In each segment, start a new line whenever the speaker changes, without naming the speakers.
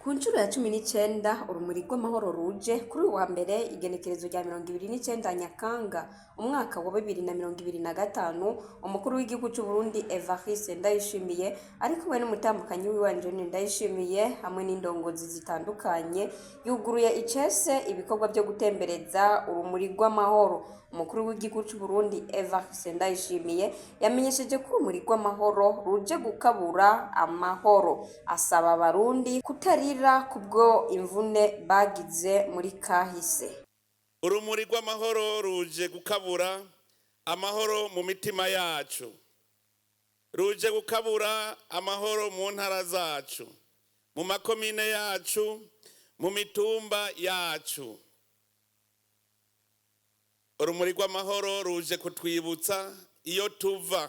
Ku nshuro ya 19 urumuri rw'amahoro ruje kuri uyu wa mbere, igenekerezo rya 29 Nyakanga umwaka wa 2025, umukuru w'igihugu c'u Burundi Evariste Ndayishimiye ari kumwe n'umutambukanyi wiwe Angeline Ndayishimiye hamwe n'indongozi zitandukanye, yuguruye icese ibikorwa vyo gutembereza urumuri rw'amahoro. Umukuru w'igihugu c'u Burundi Evariste Ndayishimiye yamenyesheje ko urumuri rw'amahoro ruje gukabura amahoro, asaba abarundi kutarira kubwo imvune bagize muri kahise.
Urumuri rw'amahoro ruje gukabura amahoro mu mitima yacu, ruje gukabura amahoro mu ntara zacu, mu makomine yacu, mu mitumba yacu. Urumuri rw'amahoro ruje kutwibutsa iyo tuva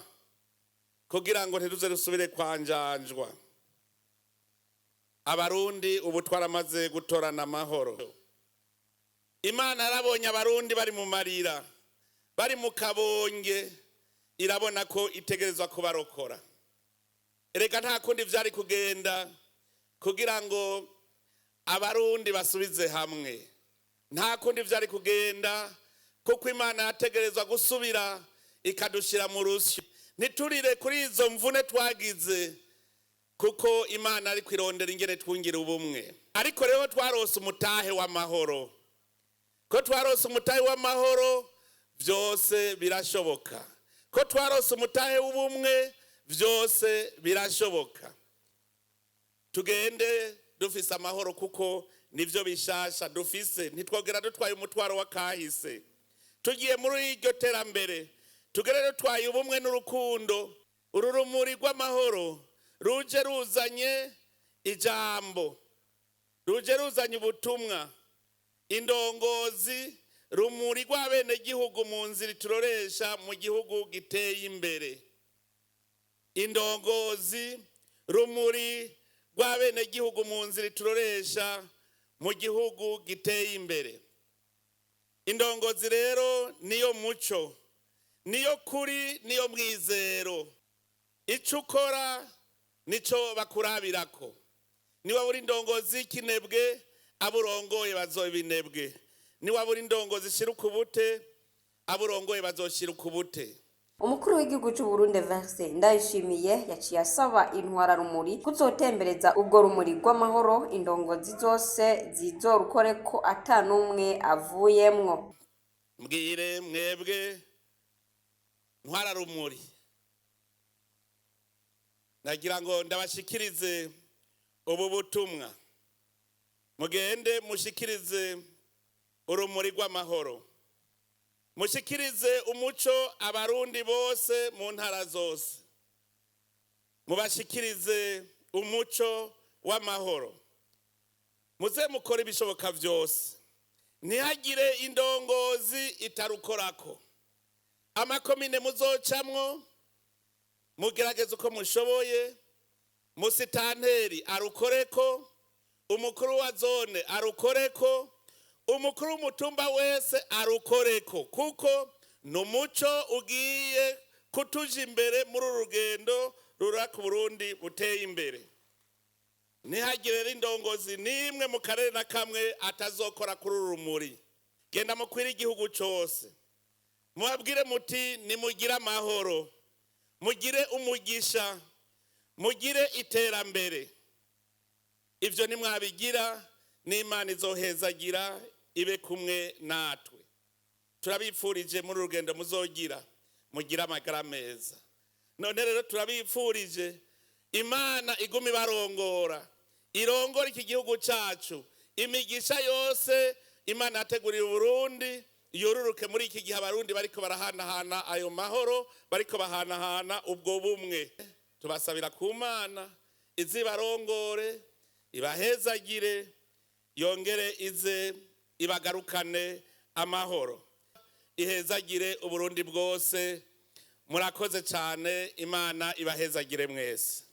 kugira ngo ntituze rusubire kwanjanjwa. Abarundi ubu twaramaze gutorana amahoro. Imana yarabonye abarundi bari mu marira, bari mu kabonge, irabona ko itegerezwa kubarokora. Erega nta kundi vyari kugenda kugira ngo abarundi basubize hamwe, nta kundi vyari kugenda, kuko Imana yategerezwa gusubira ikadushira mu rusyo, ntiturire kuri izo mvune twagize, kuko Imana ari kwirondera ingene twungira ubumwe. Ariko rero twarose umutahe w'amahoro, ko twarose umutahe w'amahoro byose birashoboka, ko twarose umutahe w'ubumwe byose birashoboka. Tugende dufise amahoro kuko nivyo bishasha dufise, ntitwogera dutwaye umutwaro w'akahise. Tugiye muri iryo terambere, tugere dutwaye ubumwe n'urukundo. Uru rumuri rw'amahoro ruje ruzanye ijambo, ruje ruzanye ubutumwa. Indongozi, rumuri rw'abenegihugu mu nzira ituroresha mu gihugu giteye imbere. Indongozi, rumuri rw'abenegihugu mu nzira ituroresha mu gihugu giteye imbere. Indongozi rero niyo muco, niyo kuri, niyo mwizero. Ico ukora nico bakurabirako. Niba uri indongozi y'ikinebwe, abo urongoye bazoba ibinebwe. Niba uri indongozi ishira ukubute, abo urongoye bazoshira ukubute.
Umukuru w'igihugu c'u Burundi Evariste Ndayishimiye yaciye asaba intwararumuri kuzotembereza ubwo rumuri rw'amahoro, indongozi zose zizorukoreko ata n'umwe avuyemwo.
Mbwire mwebwe ntwararumuri, nagira ngo ndabashikirize ubu butumwa. Mugende mushikirize urumuri rw'amahoro, mushikirize umuco abarundi bose mu ntara zose, mubashikirize umuco w'amahoro. Muze mukore ibishoboka byose ntihagire indongozi itarukorako. Amakomine muzocamwo, mugerageze uko mushoboye, musitanteri arukoreko, umukuru wa zone arukoreko, umukuru w'umutumba wese arukoreko, kuko ni umuco ugiye kutuja imbere muri uru rugendo rura ku Burundi buteye imbere. Ntihagire rero indongozi n'imwe mu karere na kamwe atazokora kuri uru rumuri. Genda mukwire igihugu cose, mubabwire muti: nimugire amahoro, mugire umugisha, mugire iterambere. Ibyo nimwabigira, n'Imana izohezagira ibe kumwe natwe. Turabipfurije muri urugendo muzogira mugire amagara meza. None rero turabipfurije Imana iguma ibarongora, irongora iki gihugu cyacu. Imigisha yose Imana yateguriye Uburundi yoruruke muri iki gihe abarundi bariko barahanahana ayo mahoro, bariko bahanahana ubwo bumwe. Tubasabira ku Mana izibarongore, ibahezagire, yongere ize ibagarukane amahoro, ihezagire Uburundi bwose. Murakoze cyane, Imana ibahezagire mwese.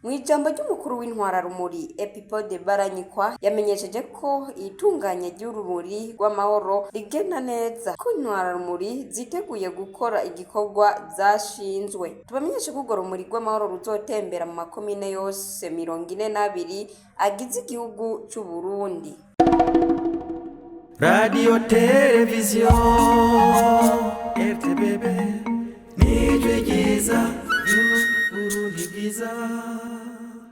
Mu ijambo ry'umukuru w'intwararumuri Epipode Baranyikwa yamenyesheje ko itunganya ry'urumuri rw'amahoro rigenda neza, ko intwararumuri ziteguye gukora igikorwa zashinzwe. Tubamenyeshe ko urwo rumuri rw'amahoro ruzotembera mu makomine yose 42 agize igihugu c'u Burundi.
Radio televiziyo RTBB, nijwi ryiza ry'Uburundi bwiza.